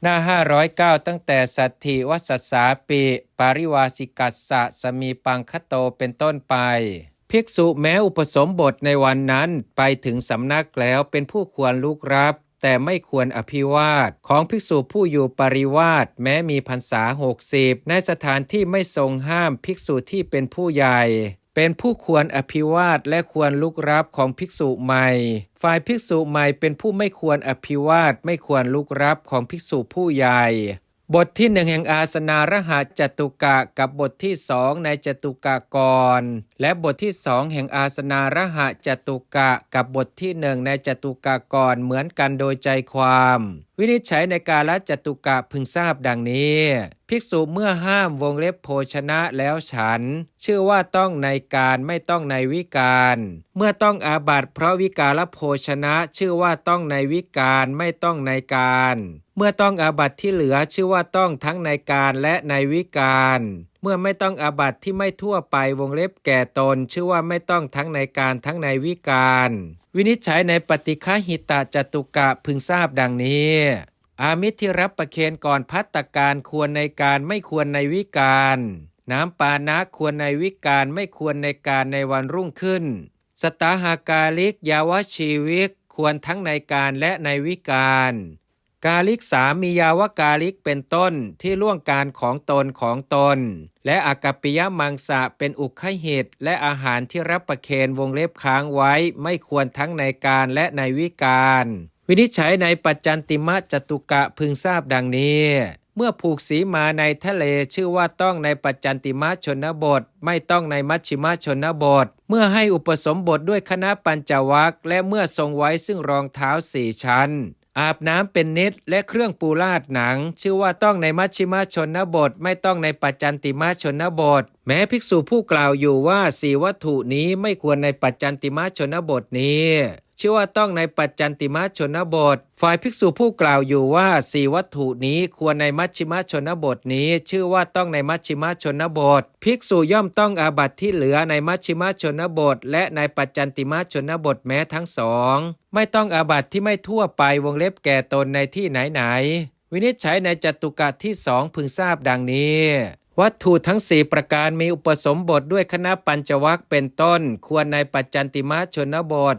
ໜ້າຫ້າຮ້ອຍເກົ້າ ຕັ້ງແຕ່ Saṭṭhi vassassa pi parivāsikassa samīpaṃ gato ເປັນຕົ້ນໄປ. ภิກษุແມ້ອຸປສົມບົດໃນວັນນັ້ນໄປເຖິງສຳນັກແລ້ວ ເປັນຜູ້ຄວນລຸກຮັບ ແຕ່ໄມ່ຄວນອະພິວາດ ຂອງພິກສຸຜູ້ຢູ່ປະລິວາດ ແມ້ມີພັນສາຫົກສິບ ໃນສະຖານທີ່ໄມ່ຊົງຫ້າມ ພິກສຸທີ່ເປັນຜູ້ໃຫຍ່ ເປັນຜູ້ຄວນອະພິວາດ ແລະ ຄວນລຸກຮັບຂອງພິກສຸໃໝ່. ຝ່າຍພິກສຸໃໝ່ເປັນຜູ້ໄມ່ຄວນອະພິວາດ ໄມ່ຄວນລຸກຮັບຂອງພິກສຸຜູ້ໃຫຍ່. ບົດທີໜຶ່ງແຫ່ງອາສະນາລະຫະຈະຕຸກະ ກັບບົດທີສອງໃນຈະຕຸກະກອນ ແລະ ບົດທີສອງແຫ່ງອາສະນາລະຫະຈະຕຸກະ ກັບບົດທີໜຶ່ງໃນຈະຕຸກະກອນ ເໝືອນກັນໂດຍໃຈຄວາມ. ວິນິດໄຈໃນກາລະຈະຕຸກະ ເພິ່ງຊາບດັ່ງນີ້: ພິກສຸເມື່ອຫ້າມ ວົງເລັບ ໂພຊະນະ ແລ້ວສັນ ຊື່ວ່າຕ້ອງໃນການ ໄມ່ຕ້ອງໃນວິການ. ເມື່ອຕ້ອງອາບັດເພາະວິກາລະໂພຊະນະ ຊື່ວ່າຕ້ອງໃນວິການ ໄມ່ຕ້ອງໃນການ. ເມື່ອຕ້ອງອາບັດທີ່ເຫຼືອ ຊື່ວ່າຕ້ອງທັງໃນການ ແລະ ໃນວິການ. ເມື່ອໄມ່ຕ້ອງອາບັດທີ່ໄມ່ທົ່ວໄປ ວົງເລັບ ແກ່ຕົນ ຊື່ວ່າໄມ່ຕ້ອງທັງໃນການ ທັງໃນວິການ. ວິນິດໄຈໃນປະຕິຄະຫິຕະຈະຕຸກະ ເພິ່ງຊາບດັ່ງນີ້: ອາມິດທີ່ຮັບປະເຄນກ່ອນພັດຕະການ ຄວນໃນການ ໄມ່ຄວນໃນວິການ. ນ້ຳປານະ ຄວນໃນວິການ ໄມ່ຄວນໃນການໃນວັນລຸ້ງຂຶ້ນ. ສະຕາຫາກາລິກ ຢາວະຊີວິກ ຄວນທັງໃນການ ແລະ ໃນວິການ. ກາລິກສາມ ມີຢາວະກາລິກເປັນຕົ້ນ ທີ່ລ່ວງການຂອງຕົນ ຂອງຕົນ ແລະ ອາກັບປິຍະມັງສະ ເປັນອຸກຄະຫິດ ແລະ ອາຫານທີ່ຮັບປະເຄນ ວົງເລັບ ຄ້າງໄວ້ ໄມ່ຄວນທັງໃນການ ແລະ ໃນວິການ. ວິນິດໄຈໃນປັດຈັນຕິມະຈະຕຸກະ ເພິ່ງຊາບດັ່ງນີ້: ເມື່ອຜູກສີມາໃນທະເລ ຊື່ວ່າຕ້ອງໃນປັດຈັນຕິມະຊົນນະບົດ ໄມ່ຕ້ອງໃນມັດຊິມະຊົນນະບົດ. ເມື່ອໃຫ້ອຸປະສົມບົດດ້ວຍຄະນະປັນຈະວັກ ແລະ ເມື່ອຊົງໄວ້ຊຶ່ງຮອງເທົ້າສີ່ຊັ້ນ, ອາບນ້ຳເປັນນິດ ແລະ ເຄື່ອງປູລາດໜັງ ຊື່ວ່າຕ້ອງໃນມັດຊິມະຊົນນະບົດ ໄມ່ຕ້ອງໃນປັດຈັນຕິມະຊົນນະບົດ. ແມ້ພິກສຸຜູ້ກ່າວຢູ່ວ່າ ສີ່ວັດຖຸນີ້ໄມ່ຄວນໃນປັດຈັນຕິມະຊົນນະບົດນີ້ ຊື່ວ່າຕ້ອງໃນປັດຈັນຕິມະຊົນນະບົດ. ຝ່າຍພິກສຸຜູ້ກ່າວຢູ່ວ່າ ສີ່ວັດຖຸນີ້ຄວນໃນມັດຊິມະຊົນນະບົດນີ້ ຊື່ວ່າຕ້ອງໃນມັດຊິມະຊົນນະບົດ. ພິກສຸຍ່ອມຕ້ອງອາບັດທີ່ເຫຼືອໃນມັດຊິມະຊົນນະບົດ ແລະ ໃນປັດຈັນຕິມະຊົນນະບົດແມ້ທັງສອງ. ໄມ່ຕ້ອງອາບັດທີ່ໄມ່ທົ່ວໄປ ວົງເລັບ ແກ່ຕົນໃນທີ່ໄຫນໆ. ວິນິດໄຈໃນຈະຕຸກະທີສອງ ເພິ່ງຊາບດັ່ງນີ້: ວັດຖຸທັງສີ່ປະການມີອຸປະສົມບົດດ້ວຍຄະນະປັນຈະວັກເປັນຕົ້ນ ຄວນໃນປັດຈັນຕິມະຊົນນະບົດ.